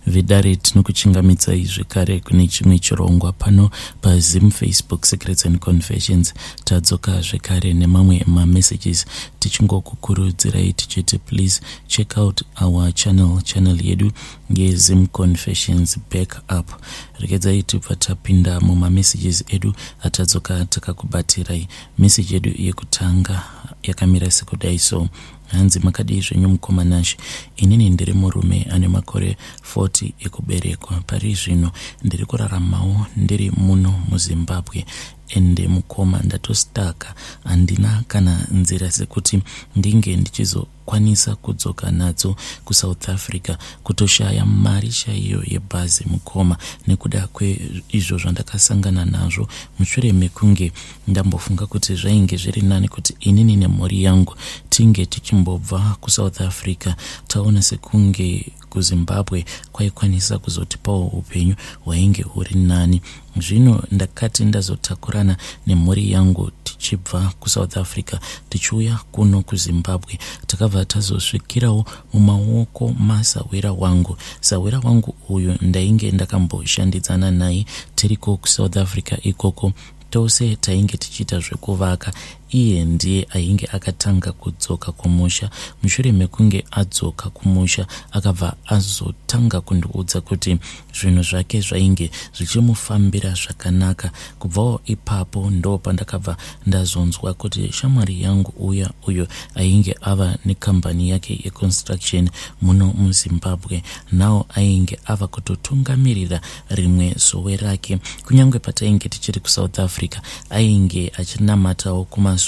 Vedare, tinokuchingamidzai zvekare kune chimwe chirongwa pano paZim Facebook Secrets and Confessions. Tadzoka zvekare nemamwe mamessages, tichingokukurudzirai tichiti please check out our channel, channel yedu yeZim Confessions Back Up. Regedzai tibva tapinda mumamessages edu atadzoka takakubatirai. Message yedu yekutanga yakamira sekudai so. Hanzi, "Makadii zvenyu mukoma Nashe? Inini ndiri murume ane makore 40 ekuberekwa. Pari zvino ndiri kuraramawo ndiri muno muZimbabwe. Ende mukoma, ndatostaka, handina kana nzira dzekuti ndinge ndichizokwanisa kudzoka nadzo kuSouth Africa. Kutoshaya mari chaiyo yebhazi mukoma, nekuda kweizvo zvandakasangana nazvo mushure mekunge ndambofunga kuti zvainge zviri nani kuti inini nemhuri yangu tinge tichimbobva kuSouth Africa. Taona sekunge kuZimbabwe kwaikwanisa kuzotipawo upenyu hwainge huri nani. Zvino ndakati ndazotakurana nemhuri yangu tichibva kuSouth Africa tichiuya kuno kuZimbabwe, takabva tazosvikirawo mumaoko masawira wangu. Sawira wangu uyu ndainge ndakamboshandidzana naye tiriko kuSouth Africa ikoko. Tose tainge tichiita zvekuvaka. Iye ndiye ainge akatanga kudzoka kumusha. Mushure mekunge adzoka kumusha, akabva azotanga kundiudza kuti zvinhu zvake zvainge zvichimufambira zvakanaka. Kubvawo ipapo ndo pandakabva ndazonzwa kuti shamwari yangu uya uyo ainge ava nekambani yake yeconstruction muno muZimbabwe, nawo ainge ava kutotungamirira rimwe sowe rake. Kunyange patainge tichiri kuSouth Africa, ainge achinamatawo kumasowe,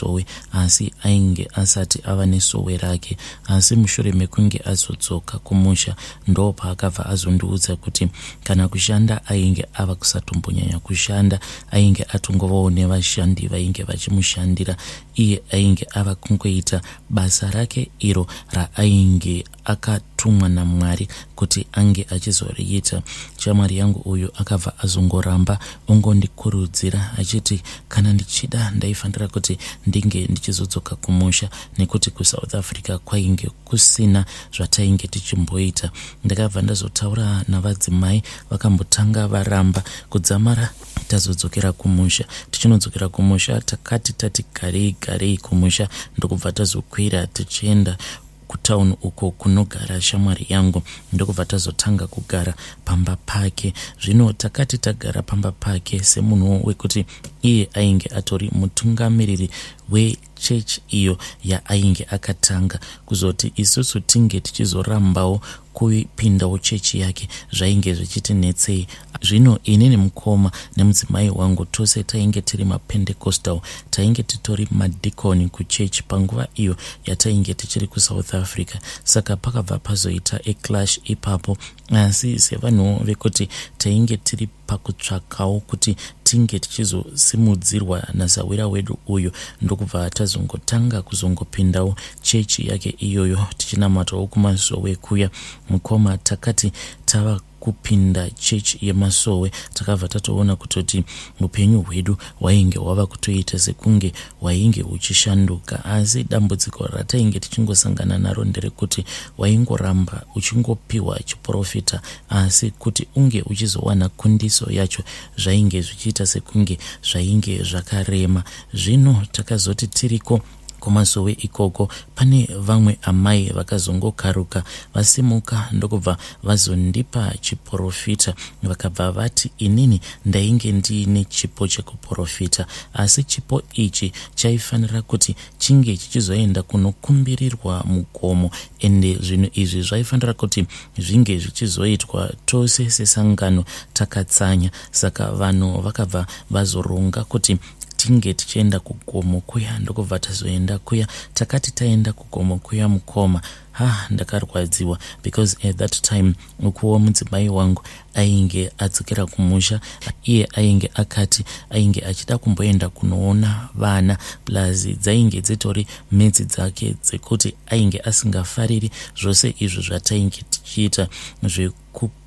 asi ainge asati ava nesowe rake. Asi mushure mekunge azodzoka kumusha, ndo paakabva azondiudza kuti kana kushanda ainge ava kusatombonyanya kushanda, ainge atongovawo nevashandi vainge vachimushandira. Iye ainge ava kungoita basa rake iro raainge akatumwa naMwari kuti ange achizoriita. Shamwari yangu uyu akabva azongoramba ongondikurudzira achiti kana ndichida ndaifanira kuti ndinge ndichizodzoka kumusha, nekuti kuSouth Africa kwainge kusina zvatainge tichimboita. Ndakabva ndazotaura navadzimai, vakambotanga varamba kudzamara tazodzokera kumusha. Tichinodzokera kumusha, takati tati garei garei kumusha, ndokubva tazokwira tichienda kutauni uko kunogara shamwari yangu, ndokubva tazotanga kugara pamba pake. Zvino takati tagara pamba pake, semunhuwo wekuti iye ainge atori mutungamiriri wechechi iyo yaainge akatanga, kuzoti isusu tinge tichizorambawo kupindawo chechi yake zvainge zvichitinetsei. Zvino inini mukoma nemudzimai wangu tose tainge tiri maPentecostal, tainge titori madhikoni kuchechi panguva iyo yatainge tichiri kuSouth Africa. Saka pakabva pazoita eclash ipapo. Asi sevanhuwo vekuti tainge tiri pakutsvakawo kuti tinge tichizosimudzirwa nasawira wedu uyu, ndokubva tazongotanga kuzongopindawo chechi yake iyoyo, tichinamatawo kumasowe kuya. Mukoma, takati tava kupinda chechi yemasowe, takabva tatoona kutoti upenyu hwedu hwainge hwava kutoita sekunge hwainge huchishanduka. Asi dambudziko ratainge tichingosangana naro nderekuti waingoramba uchingopiwa chiprofita, asi kuti unge uchizowana kundiso yacho zvainge zvichiita sekunge zvainge zvakarema. Zvino takazoti tiriko kumasowe ikoko, pane vamwe amai vakazongokaruka vasimuka, ndokubva vazondipa chiprofita. Vakabva vati inini ndainge ndiine chipo chekuprofita, asi chipo ichi chaifanira kuti chinge chichizoenda kunokumbirirwa mugomo, ende zvinhu izvi zvaifanira kuti zvinge zvichizoitwa tose sesangano takatsanya. Saka vanhu vakabva vazoronga kuti tinge tichienda kugomo kuya, ndokubva tazoenda kuya. Takati taenda kugomo kuya mukoma, ha, ndakarwadziwa, because at that time ukuwo mudzimai wangu ainge adzokera kumusha. Iye ainge akati ainge achida kumboenda kunoona vana, plus dzainge dzitori midzi dzake dzekuti ainge asingafariri zvose izvo zvatainge tichiita.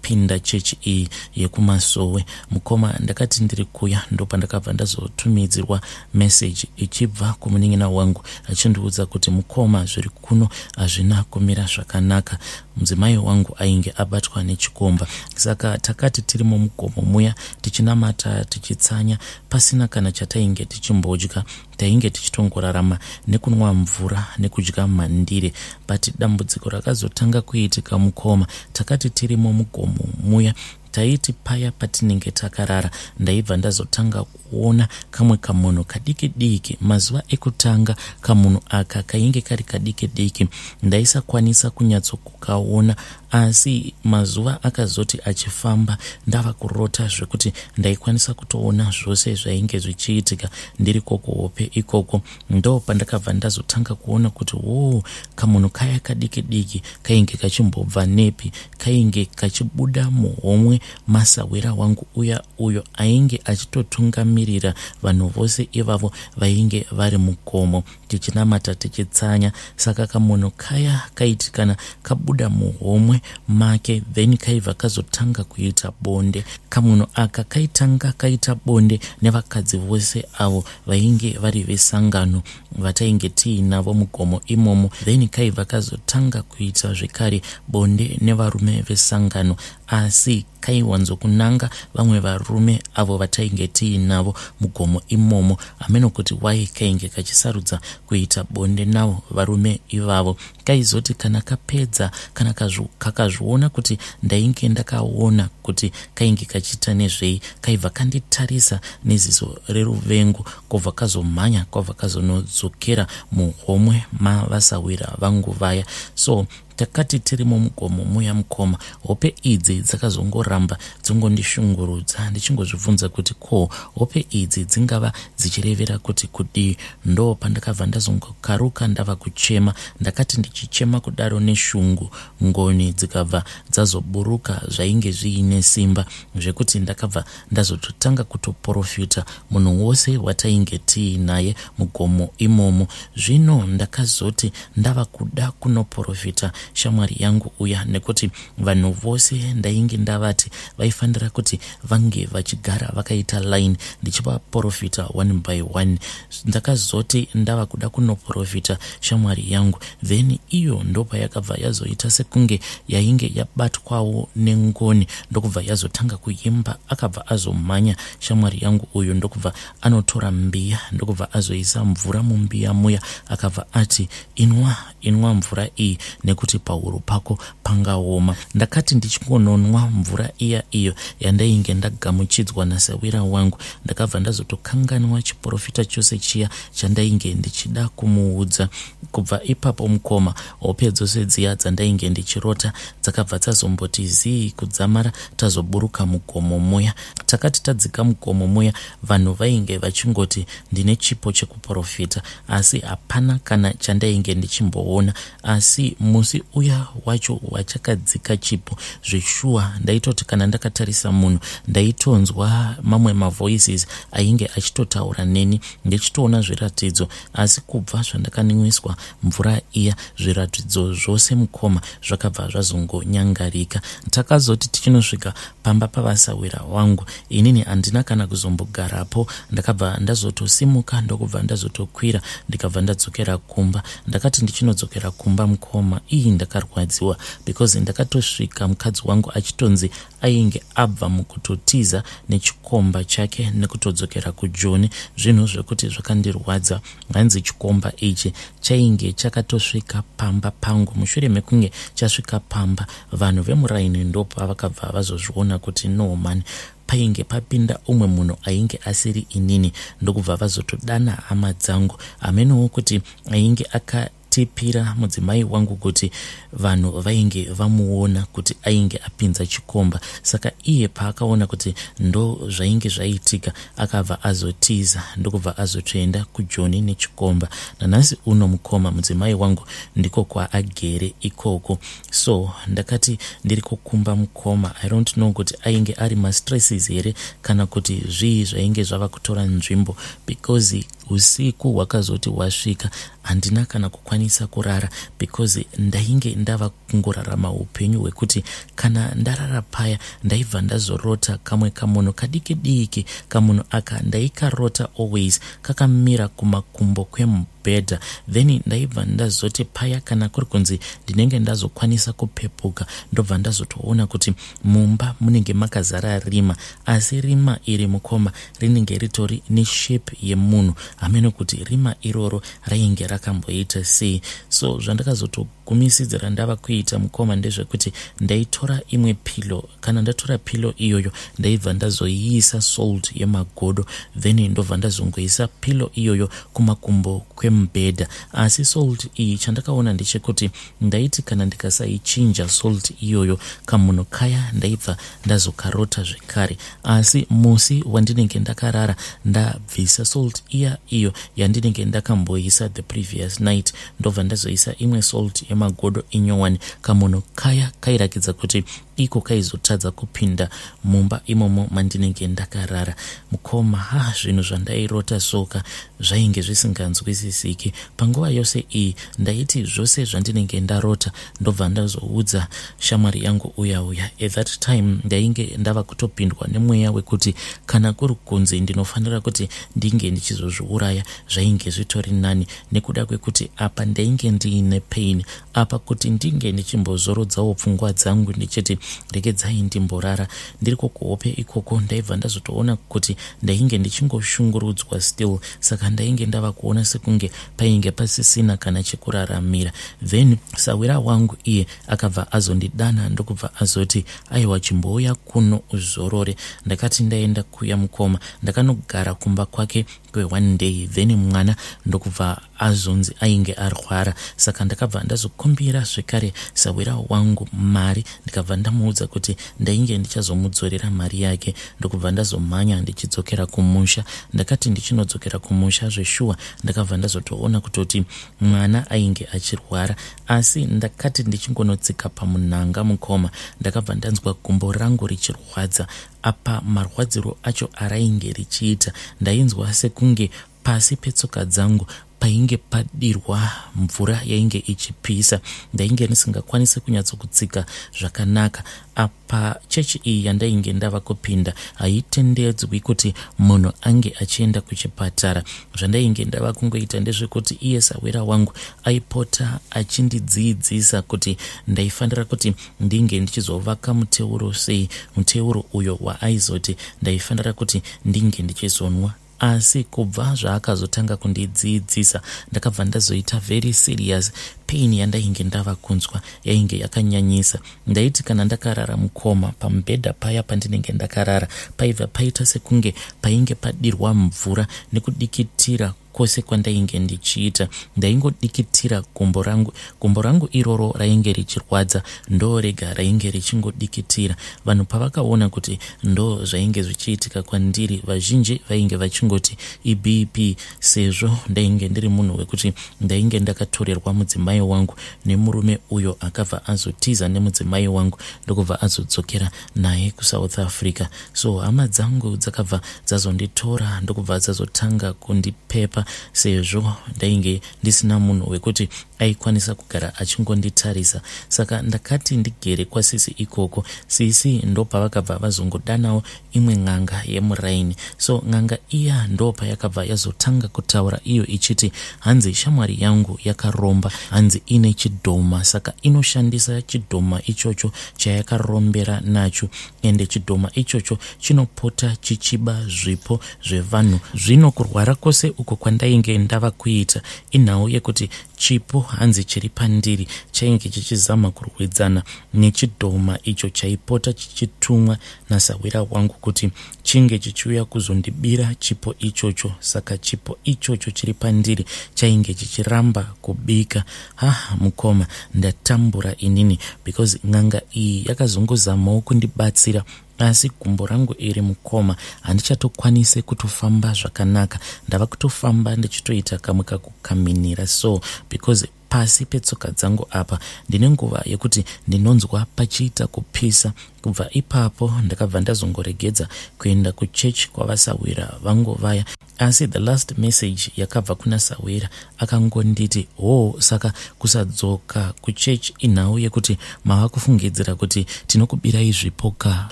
kupinda chechi iyi yekumasowe. Mukoma, ndakati ndiri kuya ndopandakabva ndazotumidzirwa meseji ichibva kumunin'ina wangu achindiudza kuti, mukoma, zviri kuno hazvina kumira zvakanaka, mudzimai wangu ainge abatwa nechikomba. Saka takati tiri mumugomo muya tichinamata, tichitsanya, pasina kana chatainge tichimbodya. Tainge tichitongorarama nekunwa mvura nekudya mhandire. But dambudziko rakazotanga kuitika, mukoma, takati tirimo mugomo muya, taiti paya patinenge takarara, ndaibva ndazotanga kuona kamwe kamunhu kadiki diki. Mazuva ekutanga kamunhu aka kainge kari kadiki diki, ndaisakwanisa kunyatsokukaona. Asi mazuva akazoti achifamba, ndava kurota zvekuti ndaikwanisa kutoona zvose zvainge zvichiitika ndiri kokuhope ikoko. Ndo pandakabva ndazotanga kuona kuti wo kamunhu kaya kadiki diki kainge kachimbobva nepi. Kainge kachibuda muhomwe masahwira wangu uya, uyo ainge achitotungamirira vanhu vose ivavo vainge vari mugomo tichinamata, tichitsanya. Saka kamunhu kaya kaiti kana kabuda muhomwe make, then kaibva kazotanga kuita bonde. Kamunhu aka kaitanga kaita bonde nevakadzi vose avo vainge vari vesangano vatainge tiinavo mugomo imomo. Then kaibva kazotanga kuita zvekare bonde nevarume vesangano, asi kaiwanzokunanga vamwe varume avo vatainge tiinavo mugomo imomo. Hameno kuti wai kainge kachisarudza kuita bonde navo varume ivavo. Kaizoti kana kapedza, kana kakazviona kuti ndainge ndakaona kuti kainge kachiita nezvei, kaibva kanditarisa neziso reruvengo, kobva kazomhanya, kwabva kazonodzokera muhomwe mavasahwira vangu vaya. So takati tiri mumugomo muya, mukoma, hope idzi dzakazongoramba dzongondishungurudza, ndichingozvibvunza kuti ko hope idzi dzingava dzichirevera kuti kudii. Ndo pandakabva ndazongokaruka ndava kuchema. Ndakati ndichichema kudaro neshungu, ngoni dzikabva dzazoburuka zvainge zviine simba, zvekuti ndakabva ndazototanga kutoprofita munhu wose watainge tiinaye mugomo imomo. Zvino ndakazoti ndava kuda kunoprofita shamwari yangu uya, nekuti vanhu vose ndainge ndavati vaifanira kuti vange vachigara vakaita line, ndichivaprofita one by one. Ndakazoti ndava kuda kunoprofita shamwari yangu, then iyo ndopayakabva yazoita sekunge yainge yabatwawo nengoni, ndokubva yazotanga kuimba. Akabva azomhanya shamwari yangu uyu, ndokubva anotora mbiya, ndokubva azoisa mvura mumbiya muya. Akabva ati, "Inwa, inwa mvura iyi, nekuti pahuro pako pangaoma." Ndakati ndichingononwa mvura iya, iyo yandainge ndagamuchidzwa nasawira wangu, ndakabva ndazotokanganwa chiprofita chose chiya chandainge ndichida kumuudza. Kubva ipapo, mukoma, hope dzose dziya dzandainge ndichirota dzakabva dzazomboti zii kudzamara tazoburuka mugomo muya. Takati tadzika mugomo muya, vanhu vainge vachingoti ndine chipo chekuprofita, asi hapana kana chandainge ndichimboona. Asi musi uya wacho wachakadzika chipo zveshuwa, ndaitoti kana ndakatarisa munhu, ndaitonzwa mamwe mavoices ainge achitotaura neni, ndichitoona zviratidzo. Asi kubva zvandakanwiswa mvura iya, zviratidzo zvose, mukoma, zvakabva zvazongonyangarika. Takazoti tichinosvika pamba pavasawira wangu, inini handina kana kuzombogarapo. Ndakabva ndazotosimuka, ndokubva ndazotokwira, ndikabva ndadzokera kumba. Ndakati ndichinodzokera kumba, mukoma, ii, ndakarwadziwa, because ndakatosvika mukadzi wangu achitonzi ainge abva mukutotiza nechikomba chake nekutodzokera kuJoni. Zvinhu zvekuti zvakandirwadza. Hanzi chikomba ichi chainge chakatosvika pamba pangu. Mushure mekunge chasvika pamba, vanhu vemuraini ndopavakabva vazozviona kuti no man, painge papinda umwe munhu ainge asiri inini, ndokubva vazotodana hama dzangu. Hamenowo kuti ainge akatipira mudzimai wangu kuti vanhu vainge vamuona kuti ainge apinza chikomba. Saka iye paakaona kuti ndo zvainge zvaitika, akabva azotiza, ndokubva azotoenda kuJoni nechikomba. Nanhasi uno, mukoma, mudzimai wangu ndiko kwaagere ikoko. So ndakati ndiri kukumba, mukoma, I don't know kuti ainge ari mastresses here kana kuti zvii zvainge zvava kutora nzvimbo, because Usiku hwakazoti hwasvika handina kana kukwanisa kurara because ndainge ndava kungorarama upenyu hwekuti kana ndarara paya ndaibva ndazorota kamwe kamunhu kadiki diki. Kamunhu aka ndaikarota always kakamira kumakumbo kwemubhedha. Then ndaibva ndazoti paya kana kuri kunzi ndinenge ndazokwanisa kupepuka, ndobva ndazotoona kuti mumba munenge makazara rima, asi rima iri mukoma rinenge ritori neshape yemunhu. Hameno kuti rima iroro rainge rakamboita sei. So zvandakazotogumisidzira ndava kuita mukoma ndezvekuti ndaitora imwe pillow. Kana ndatora pillow iyoyo, ndaibva ndazoiisa salt yemagodo, then ndobva ndazongoisa pillow iyoyo kumakumbo kwemubhedha. Asi salt iyi, chandakaona ndechekuti ndaiti kana ndikasaichinja salt iyoyo, kamunhu kaya ndaibva ndazokarota zvekare. Asi musi wandinenge ndakarara ndabvisa salt iya iyo yandinenge ndakamboisa the previous night, ndobva ndazoisa imwe salt yemagodo inyowani, kamunhu kaya kairakidza kuti iko kaizotadza kupinda mumba imomo mandinenge ndakarara. Mukoma, ha, zvinhu zvandairota soka zvainge zvisinganzwisisiki. Panguva yose iyi ndaiti zvose zvandinenge ndarota ndobva ndazoudza shamwari yangu uya uya. At that time ndainge ndava kutopindwa nemweya wekuti kana kuri kunzi ndinofanira kuti ndinge ndichizozviuraya, zvainge zvitori nani, nekuda kwekuti apa ndainge ndiine pain. Apa kuti ndinge ndichimbozorodzawo pfungwa dzangu, ndichiti regedzai ndimborara, ndiri kukuhope ikoko ndaibva ndazotoona kuti ndainge ndichingoshungurudzwa still. Saka ndainge ndava kuona sekunge painge pasisina kana chekuraramira. Then sawira wangu iye akabva azondidana, ndokubva azoti, "Aiwa, chimbouya kuno uzorore." Ndakati ndaenda kuya mukoma, ndakanogara kumba kwake kweone day. Then mwana ndokubva azonzi ainge arwara. Saka ndakabva ndazokumbira zvekare sawira wangu mari, ndikabva ndamuudza kuti ndainge ndichazomudzorera mari yake, ndokubva ndazomhanya ndichidzokera kumusha. Ndakati ndichinodzokera kumusha zveshuwa, ndakabva ndazotoona kutoti mwana ainge achirwara. Asi ndakati ndichingonotsika pamunhanga mukoma, ndakabva ndanzwa gumbo rangu richirwadza. Apa marwadziro acho arainge richiita, ndainzwa sekunge pasi petsoka dzangu painge padirwa mvura yainge ichipisa. Ndainge ndisingakwanisi kunyatsokutsika zvakanaka. Apa chechi iyi yandainge ndava kupinda haitendedzwi kuti munhu ange achienda kuchipatara. Zvandainge ndava kungoita ndezvekuti iye sawira wangu aipota achindidzidzisa kuti ndaifanira kuti ndinge ndichizovaka muteuro sei, muteuro uyo waaizoti ndaifanira kuti ndinge ndichizonwa. Asi kubva zvaakazotanga kundidzidzisa, ndakabva ndazoita very serious pain. Yandainge ndava kunzwa yainge yakanyanyisa. Ndaiti kana ndakarara mukoma, pamubhedha paya pandinenge ndakarara paibva paita sekunge painge padirwa mvura. Nekudikitira kwose kwandainge ndichiita, ndaingodikitira gumbo rangu. Gumbo rangu iroro rainge richirwadza, ndo rega rainge richingodikitira. Vanhu pavakaona kuti ndo zvainge zvichiitika kwandiri, vazhinji vainge vachingoti iBP, sezvo ndainge ndiri munhu wekuti ndainge ndakatorerwa mudzimai wangu nemurume uyo akabva azotiza nemudzimai wangu, ndokubva azodzokera naye kuSouth Africa. So hama dzangu dzakabva dzazonditora, ndokubva dzazotanga kundipepa, sezvo ndainge ndisina munhu wekuti aikwanisa kugara achingonditarisa. Saka ndakati ndigere kwasisi ikoko, sisi ndopavakabva vazongodanawo imwe n'anga yemuraini. So n'anga iya ndopayakabva yazotanga kutaura iyo ichiti, hanzi shamwari yangu yakaromba, hanzi ine chidhoma, saka inoshandisa chidhoma ichocho chayakarombera nacho, ende chidhoma ichocho chinopota chichiba zvipo zvevanhu. Zvino kurwara kwose uko kwandainge ndava kuita inhau yekuti chipo hanzi chiri pandiri chainge chichizama kurwidzana nechidhoma icho chaipota chichitumwa nasawira wangu kuti chinge chichiuya kuzondibira chipo ichocho. Saka chipo ichocho chiri pandiri chainge chichiramba kubika. Ha, mukoma, ndatambura inini, because n'anga iyi yakazongozamawo kundibatsira, asi gumbo rangu iri mukoma handichatokwanisi kutofamba zvakanaka. Ndava kutofamba ndichitoita kamwe kakukaminira so, because pasi petsoka dzangu apa ndine nguva yekuti ndinonzwa pachiita kupisa. Kubva ipapo ndakabva ndazongoregedza kuenda kuchechi kwavasawira vangu vaya. Asi the last message yakabva kuna sahwira akangonditi, hoo, saka kusadzoka kuchechi inhau yekuti mava kufungidzira kuti tinokubirai zvipo ka?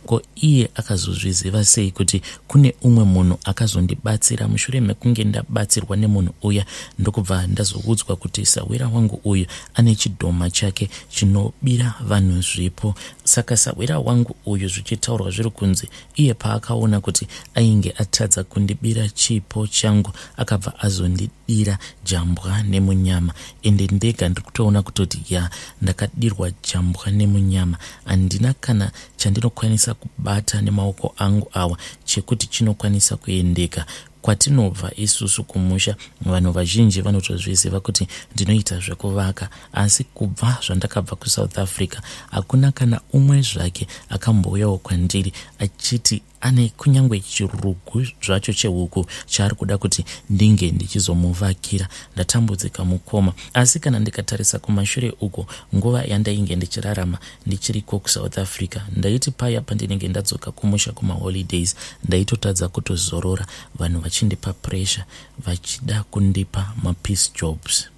Ko iye akazozviziva sei kuti kune umwe munhu akazondibatsira mushure mekunge ndabatsirwa nemunhu uya, ndokubva ndazoudzwa kuti sahwira wangu uyu ane chidhoma chake chinobira vanhu zvipo. Saka sahwira wangu uyu zvichitaurwa zviri kunzi iye paakaona kuti ainge atadza kundibira chipo changu, akabva azondidira jambwa nemunyama. Ende ndega ndiri kutoona kutoti ya, ndakadirwa jambwa nemunyama. Handina kana chandinokwanisa kubata nemaoko angu awa chekuti chinokwanisa kuendeka. Kwatinobva isusu kumusha, vanhu vazhinji vanotozviziva kuti ndinoita zvekuvaka, asi kubva zvandakabva kuSouth Africa hakuna kana umwe zvake akambouyawo kwandiri achiti ane kunyange chirugu zvacho chehuku chaari kuda kuti ndinge ndichizomuvakira. Ndatambudzika mukoma, asi kana ndikatarisa kumashure uko, nguva yandainge ndichirarama ndichiriko kuSouth Africa, ndaiti paya pandinenge ndadzoka kumusha kumaholidays, ndaitotadza kutozorora, vanhu vachindipa pressure, vachida kundipa mapiece jobs.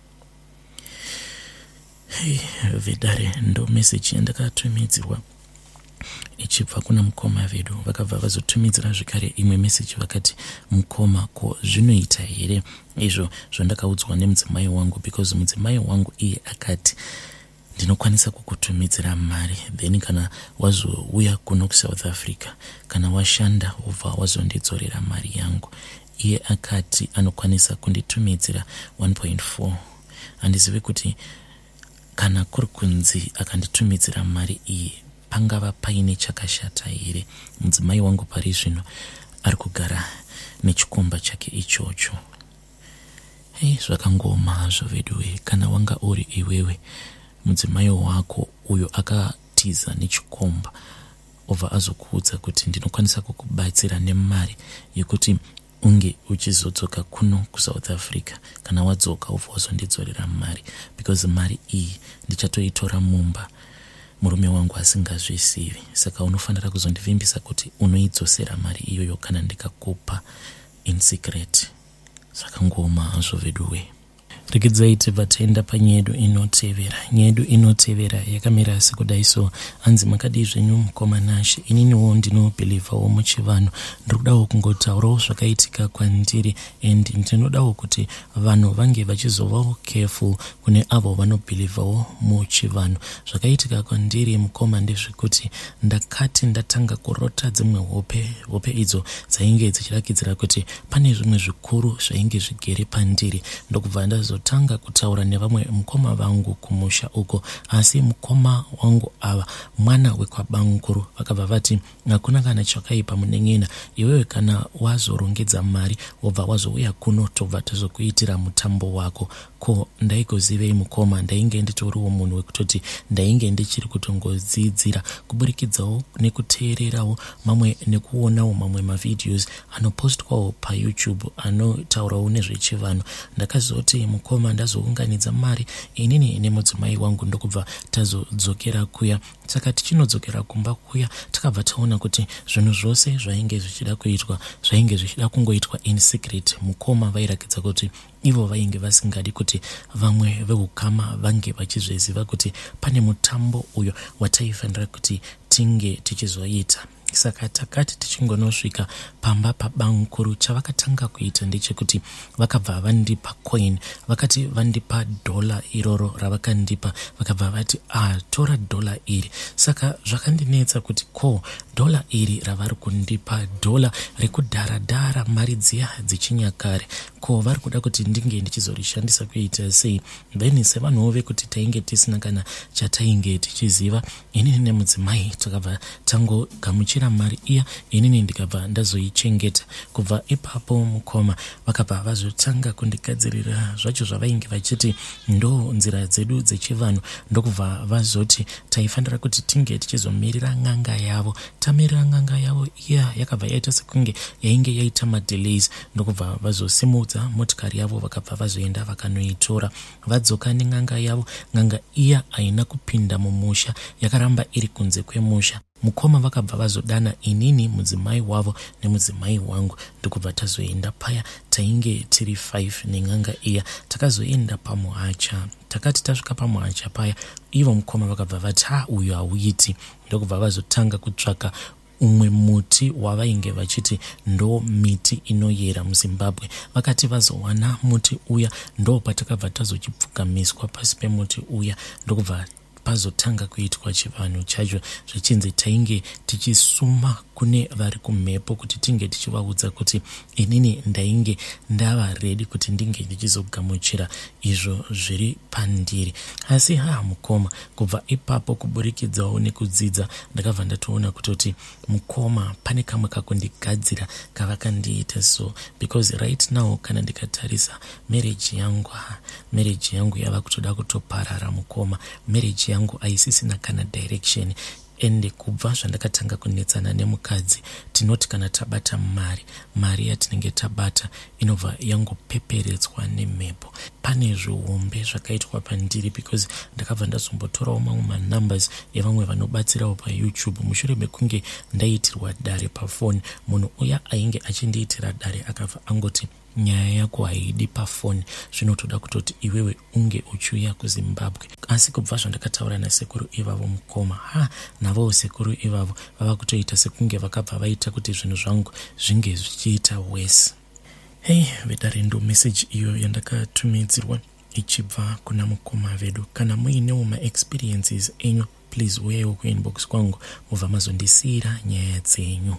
Hey, vedare, ndo meseji yandakatumidzirwa ichibva kuna mukoma vedu. Vakabva vazotumidzira zvekare imwe meseji, vakati, mukoma, ko zvinoita here izvo zvandakaudzwa nemudzimai wangu? Because mudzimai wangu iye akati ndinokwanisa kukutumidzira mari, then kana wazouya kuno kuSouth Africa, kana washanda, wobva wazondidzorera mari yangu. Iye akati anokwanisa kunditumidzira 1.4. Handizivi kuti kana kuri kunzi akanditumidzira mari iyi pangava paine chakashata here. Mudzimai wangu pari zvino ari kugara nechikomba chake ichocho. Hei, zvakangooma hazvo veduwe. Kana wanga uri iwewe, mudzimai wako uyo akatiza nechikomba obva azokuudza kuti ndinokwanisa kukubatsira nemari yekuti unge uchizodzoka kuno kuSouth Africa, kana wadzoka ubva wazondidzorera mari, because mari iyi ndichatoitora mumba murume wangu asingazvizivi, saka unofanira kuzondivimbisa kuti unoidzosera mari iyoyo kana ndikakupa in secret. Zvakangooma hazvo veduwe. Regedzai tibva taenda panyaya yedu inotevera. Nyaya yedu inotevera yakamira sekudai so. Hanzi, makadii zvenyu mukoma Nashe? Ininiwo ndinobhilivhawo muchivanhu. Ndiri kudawo kungotaurawo zvakaitika kwandiri and ndinodawo kuti vanhu vange vachizovawo careful kune avo vanobhilivhawo muchivanhu. Zvakaitika kwandiri mukoma ndezvekuti ndakati ndatanga kurota dzimwe hope, hope idzo dzainge dzichirakidzira kuti pane zvimwe zvikuru zvainge zvigere pandiri, ndokubva ndazotanga kutaura nevamwe mukoma vangu kumusha uko. Asi mukoma wangu ava, mwana wekwabamukuru, vakabva vati, hakuna kana chakaipa munen'ena, iwewe kana wazorongedza mari wobva wazouya kuno, tobva tazokuitira mutambo wako. Ko ndaigozivei mukoma? Ndainge nditoriwo munhu wekutoti ndainge ndichiri kutongodzidzira kuburikidzawo nekuteererawo mamwe nekuonawo mamwe mavideos anopostwawo paYouTube anotaurawo nezvechivanhu. Ndakazoti mukoma, ndazounganidza mari inini nemudzimai wangu, ndokubva tazodzokera kuya. Saka tichinodzokera kumba kuya, takabva taona kuti zvinhu zvose zvainge zvichida kuitwa zvainge zvichida kungoitwa in secret. Mukoma vairakidza kuti ivo vainge vasingadi kuti vamwe veukama vange vachizviziva kuti pane mutambo uyo wataifanira kuti tinge tichizoita. Saka takati tichingonosvika pamba pabamukuru, chavakatanga kuita ndechekuti vakabva vandipa coin. Vakati vandipa dhola iroro ravakandipa, vakabva vati, ah, tora dhola iri. Saka zvakandinetsa kuti ko dhola iri ravari kundipa, dhola rekudharadhara, mari dziya dzichinyakare, ko vari kuda kuti ndinge ndichizorishandisa kuita sei? Then sevanhuwo vekuti tainge tisina kana chatainge tichiziva, inini nemudzimai takabva tangogamuchira mari iya, inini ndikabva ndazoichengeta. Kubva ipapo mukoma, vakabva vazotanga kundigadzirira zvacho zvavainge vachiti ndo nzira dzedu dzechivanhu, ndokubva vazoti taifanira kuti tinge tichizomirira n'anga yavo. Tamirira n'anga yavo iya, yakabva yaita sekunge yainge yaita madelays, ndokubva vazosimudza motikari yavo, vakabva vazoenda vakanoitora. Vadzoka nen'anga yavo, n'anga iya haina kupinda mumusha, yakaramba iri kunze kwemusha. Mukoma vakabva vazodana inini, mudzimai wavo nemudzimai wangu, ndokubva tazoenda paya. Tainge tiri 5 nen'anga iya. Takazoenda pamuhacha. Takati tasvika pamuhacha paya, ivo mukoma vakabva vati, "Ha, uyu hauiti." Ndokubva vazotanga kutsvaka umwe muti wavainge vachiti ndo miti inoyera muZimbabwe. Vakati vazowana muti uya, ndo patakabva tazochipfugamiswa pasi pemuti uya, ndokubva pazotanga kuitwa chivanhu chacho, zvichinzi tainge tichisuma kune vari kumhepo kuti tinge tichivaudza kuti inini ndainge ndava ready kuti ndinge ndichizogamuchira izvo zviri pandiri. Asi ha, mukoma, kubva ipapo, kuburikidzawo nekudzidza, ndakabva ndatoona kutoti mukoma pane kamwe kakundigadzira kavakandiita. So because right now kana ndikatarisa marriage yangu, marriage yangu yava kutoda kutoparara, mukoma. Marriage yangu haisisina kana direction. Ende kubva zvandakatanga kunetsana nemukadzi, tinoti kana tabata mari, mari yatinenge tabata inobva yangopeperetswa nemhepo. Pane zvihombe zvakaitwa pandiri, because ndakabva ndazombotorawo mamwe manumbers evamwe vanobatsirawo paYouTube. Mushure mekunge ndaitirwa dare pafoni, munhu uya ainge achindiitira dare akabva angoti, "Nyaya yako haidi pafoni, zvinotoda kutoti iwewe unge uchiuya kuZimbabwe." Asi kubva zvandakataura nasekuru ivavo, mukoma, ha, navowo sekuru ivavo vava kutoita sekunge vakabva vaita kuti zvinhu zvangu zvinge zvichiita worse. Hei, vedare, ndo meseji iyo yandakatumidzirwa ichibva kuna mukoma vedu. Kana muinewo maexperiences enyu, please uyaiwo kuinbox kwangu, mubva mazondisiyira nyaya dzenyu.